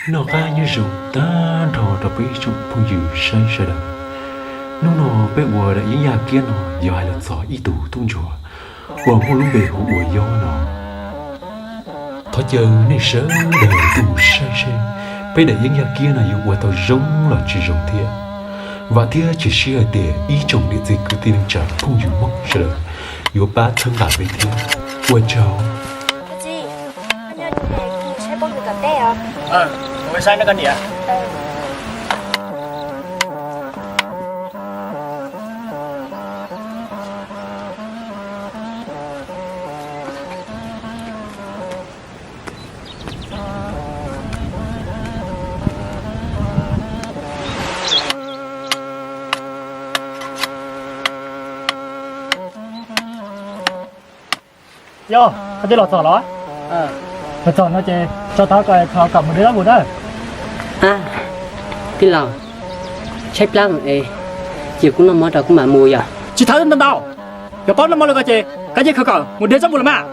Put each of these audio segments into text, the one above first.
Noj qab nyob zoo tag nrho rau peb ib tsoom phooj ywg saib sawv daws. Hnub no peb ua daim yeeb yaj kiab no yog hais los txog ib tug tub ntsuag uas muaj lub npe hu ua Yob no. Thov caw nej sawv daws tuaj mus saib seb peb daim yeeb yaj kiab no yuav ua tau zoo los tsis zoo thiab. Vam thiab cia siab hais tias ib tsoom niam txiv kwv tij neej tsa phooj ywg Hmoob sawv daws yuav pab txhawb nqa peb thiab. Ua tsaug. Yog koj twb los txog los? Los txog no ces tso taw kom koj mus de zaub mus na. Tij laug, tshaib plab es cia kuv noj mov rau kuv mam mus yom. Tsis txhob ntau ntau, yog paub noj mov lawm ko ces koj yeej khawv kawm mus de zaub mus los mas.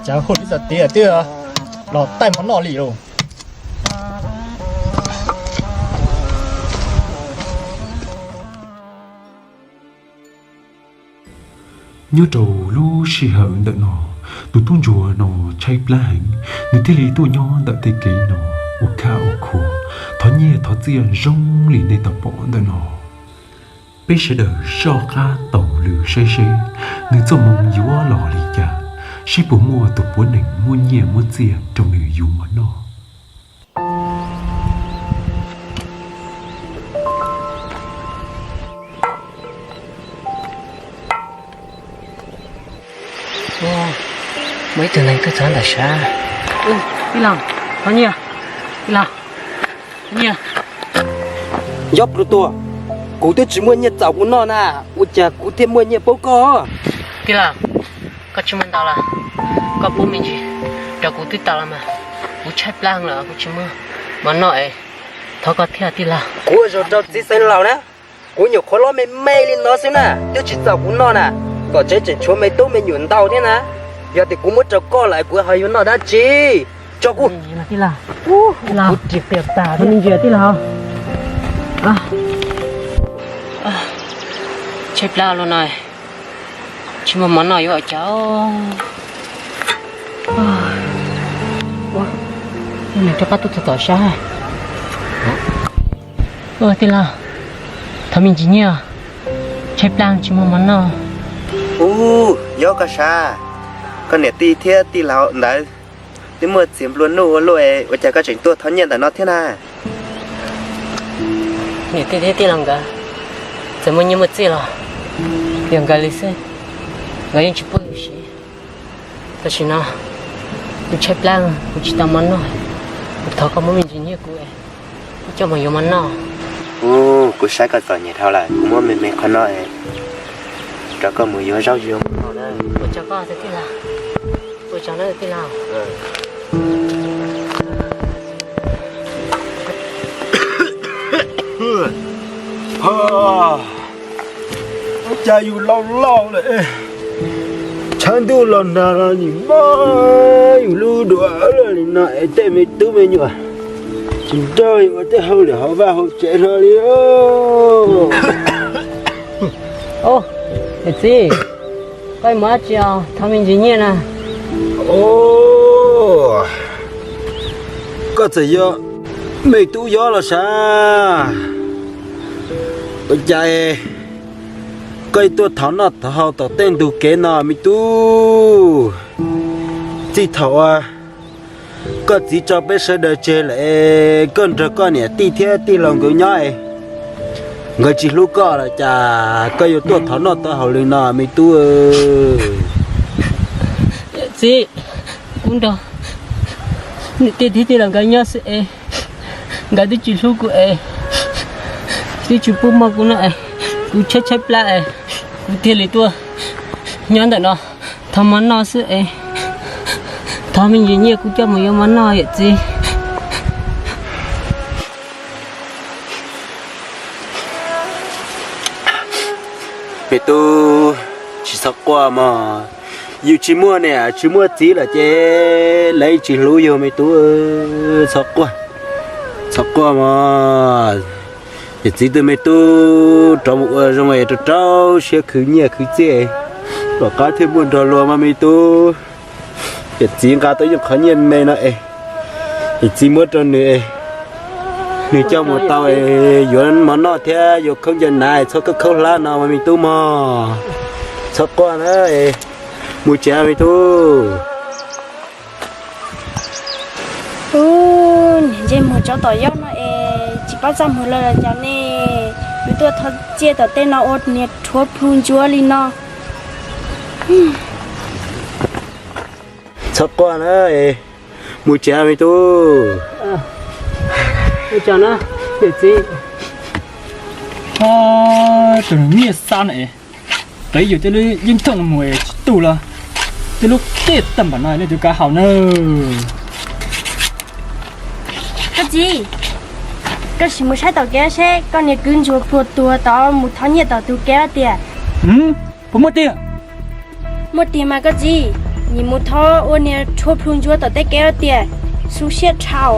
Cas huaj li txog tiag twb los taij mov noj li lauj. Nyob rau lub sij hawm ntawm no, tus tub ntsuag no tshaib plab heev, nws thiaj li tuaj nyob ntawm tej kev no ua khaj ua khua, thov nyiaj thov txiaj zoo li nej tau pom ntawm no. Peb sawv daws soj qab taug lw saib seb nws txoj hmoo yuav los li cas, seb puas muaj tus puav neeg muab nyiaj muab txiaj rau nws yuav mov noj. Muaj ib tug neeg tuaj txog ntawm sab. Tij laug, thov nyiaj. Tij laug, thov nyiaj. Yob Pluj Tuam, kuv twb tsis muaj nyiaj txaus kuv noj na, ua cas kuv thiaj muaj nyiaj pab koj? Tij laug, koj tsis muaj ntau los, koj pub me ntsis rau kuv twb tau los mas. Kuv tshaib plab heev lawm, kuv tsis muaj mov noj es thov koj thiab tij laug. Kuv ua zaum rau txiv xeev laus na, kuv nyuam qhuav lob me me li no xwb na, twb tsis txaus kuv noj na, tom tsev tseem tshuav me tub me nyuam ntau thiab na. Yog tias kuv muab rau koj lawm kuv ho yuav noj dab tsi? Tso kuv. Tij laug, kuv ris qias tas me ntsis tij laug. Tshaib plab luaj no, tsis muaj mov noj yuav ua cas. Nws rov qab tuaj txog tom sab. Tij laug, thov me ntsis nyiaj, tshaib plab tsis muaj mov noj. Ub, Yob koj sav, koj niam tij thiab tij laug ntawd twb muaj txiag nplua nuj ua luaj, ua cas koj tseem tuaj thov nyiaj ntawm no thiab na? Niam tij thiab tij laug nkawd txawm muaj nyiaj muaj txiaj los yog nkawd li xwb, nkawd yeej tsis pub kuv siv. Tam sim no kuv tshaib plab, kuv tsis tau mov noj, kuv thov koj muab me ntsis nyiaj kuv, kuv coj mus yuav mov noj. Ub, kuv saib koj txom nyem dhau lawm, kuv muab me me qhov no rau koj mus yuav zaub yuav mov noj na. Ua tsaug koj tij laug, ua tsaug na tij laug. Cas yus laus laus lawm, tshav ntuj los nag los nim mob, yus lub duav lawm li no es tej me tub me nyuam tsis nrog yus ua tej hauj lwm hauv vaj hauv tsev hlo li. Niam txiv, koj mus dab tsi os, thov me ntsis nyiaj na. Koj txawm yog me tub Yob los sav, ua cas koj tuaj thov noj thov haus tom tej ntug kev no me tub? Txij thaum uas koj txiv tso peb sawv daws tseg lawm, koj nrog koj niam tij thiab tij laug nkawd nyob, nkawd tsis hlub koj los cas koj yuav tuaj thov noj thov haus li no me tub? Txiv, kuv nrog niam tij thiab tij laug nkawd nyob xwb es Nkawd twb tsis hlub kuv es, twb tsis pub mov kuv noj es, kuv tshaib tshaib plab es, kuv thiaj li tuaj nyob ntawm no thov mov noj xwb es. Thov me ntsis nyiaj kuv coj mus yuav mov noj yawm txiv. Me tub, tsis txhob quaj mog. Yus tsis muaj niam tsis muaj txiv lawm ces lawv tsis hlub yus me tub. Txhob quaj, txhob quaj mog. Yawm txiv twb me tub rov mus ua zoo es rau rau siab khwv nyiaj khwv txiaj, tom qab thiaj muaj nrog luag mas me tub. Yawm txiv nqa tau yeej qhov nyiaj me no es, yawm txiv muab rau nws es, nws coj mus tau es yuav mov noj thiab yuav khaub ncaws hnav es txhob khaub khaub hlab no mas me tub mog. Txhob quaj na es, mus tsev me tub. Ub, niag ntsej muag tsov tom yauj no es tsis paub txaj muag los cas ne. Yuav tuaj thov txim tom tej no ua niag rhuav plhu ntsuav li no. Txhob quaj na, mus tsev me tub. Ua cas na, yawm txiv? Tus nyiaj xab no es, peb yus tej lub yeeb thooj no mus tsis tu los, tej lub teb tag npaum no nej twb kav haus na. Koj txiv, koj sim mus saib tom kev seb koj niag kwv ntsuag pluag tuag tod mus thov nyiaj tom tus kev tiag. Puas muaj tiag? Muaj tiag mas koj txiv, nim mus thov ua niag rhuav plhu ntsuav tom tej kev tiag, xu siab dhau.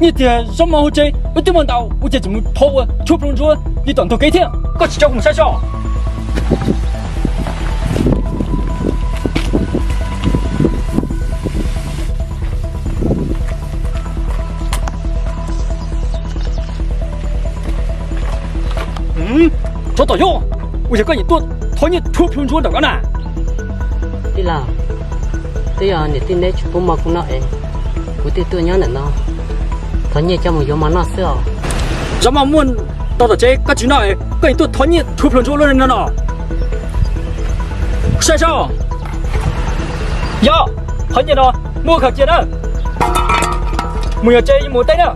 Nyiaj tiag zaub mov hauv tsev wb twb muaj ntau, ua cas tseem mus thov ua rhuav plhu ntsuav li tom ntug kev thiab? Koj tsis tso kuv mus saib soj. Tsov tom yauj, ua yog koj yeej tuaj thov nyiaj rhuav plhu ntsuav ntawm ko na? Tij laug, twb yog niam tij neb tsis pub mov kuv noj es kuv thiaj tuaj nyob ntawm no thov nyiaj coj mus yuav mov noj xwb os. Zaub mov muaj tau tom tsev koj tsis noj es koj yeej tuaj thov nyiaj rhuav plhu ntsuav luaj no no. Saib soj, yog qhov nyiaj no muab khaws cia na, mus yog tsev mus teb na.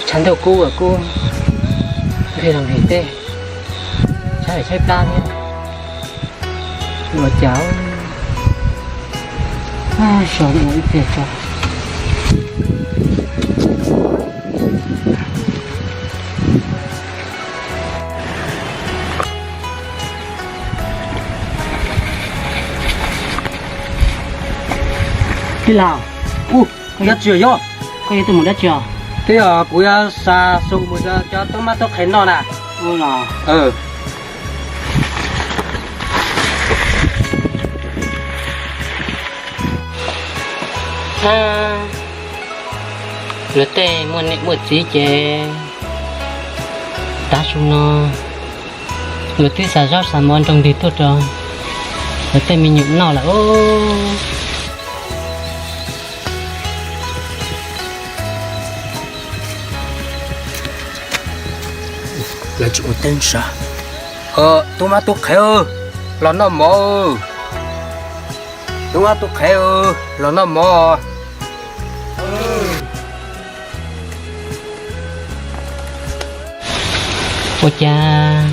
Tshav ntuj kub kub, nqhis los nqhis tej, tshaib tshaib plab thiab. Ua cas so ib pliag tso. Tij laug, koj yuav dab tsi yog? Koj yuav tuaj mus dab tsi os? Twb yog kuv yuav xa xu mus rau cov tub mab tub qhe noj na. Luag tej muaj niam muaj txiv ces tav su no luag twb xa zaub xa mov nroo ntws tuaj rau luag tej me nyuam noj lawm os. Lawv tsis ua teeb sa. Tub mab tub qhe, los noj mov. Tub mab tub qhe, los noj mov. Ua cas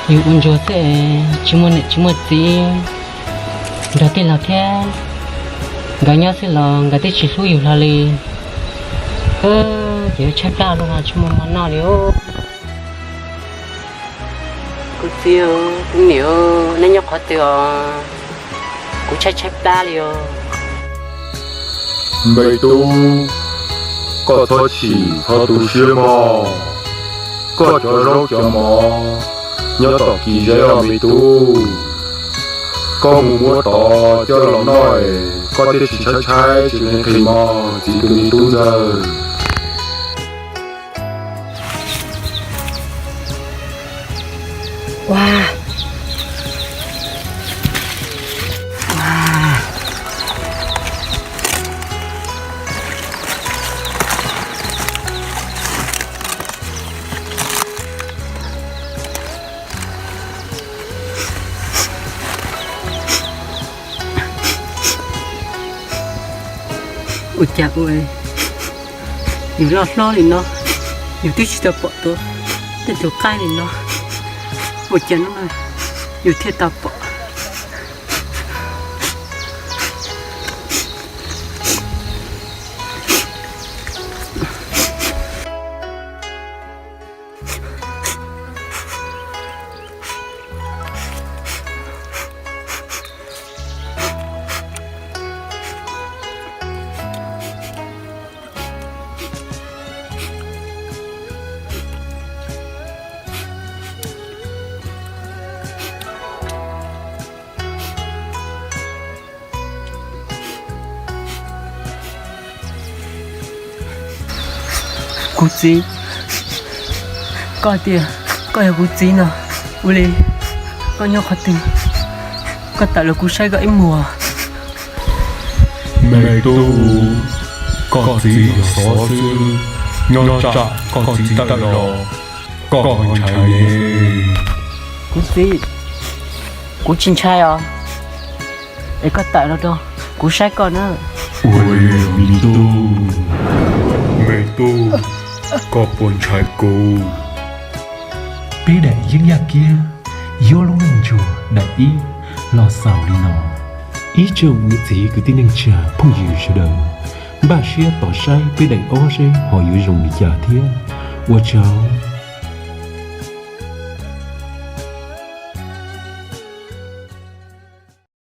yus ua ntsuag xwb, tsis muaj niam tsis muaj txiv, nrog tij laug thiab nkawd nyob xwb los nkawd twb tsis hlub yus hlo li. Ces yuav tshaib plab luaj no tsis muaj mov noj li. Kuv txiv, kuv niam, neb nyob Qhov twg os, kuv tshaib tshaib plab li os. Me tub, koj txhob chim txhob tu siab mog. Koj cov zaub cov mov nyob tom kis zeb os me tub. Koj mus muab tod coj los noj es koj thiaj tsis tshaib tshaib tsis nqhis nqhis mog txiv tus me tub ntxawg. Ua cas ua yus loj hlob li no, yus twb tsis tau pom tuaj tej tus qaib li no, ua cas hnub no yus thiaj tau pom. Kuv txiv, koj tias koj yog kuv txiv no, ua li koj nyob qhov twg, koj tawm los kuv saib koj ib muag. Me tub, koj txiv yog xov xwb, nyob tsam koj txiv tawm los koj puas ntshai ne? Kuv txiv, kuv tsis ntshai os, es koj tawm los rau kuv saib koj na. Ua li me tub, me tub, koj puas ntshai kuv? Peb daim yeeb yaj kiab yuav lub neej ntsuag daim ib los xaus li no. Ib tsoom niam txiv kwv tij neej tsa phooj ywg sawv daws, npaj siab tos saib peb daim ob seb ho yuav zoo li cas thiab. Ua tsaug.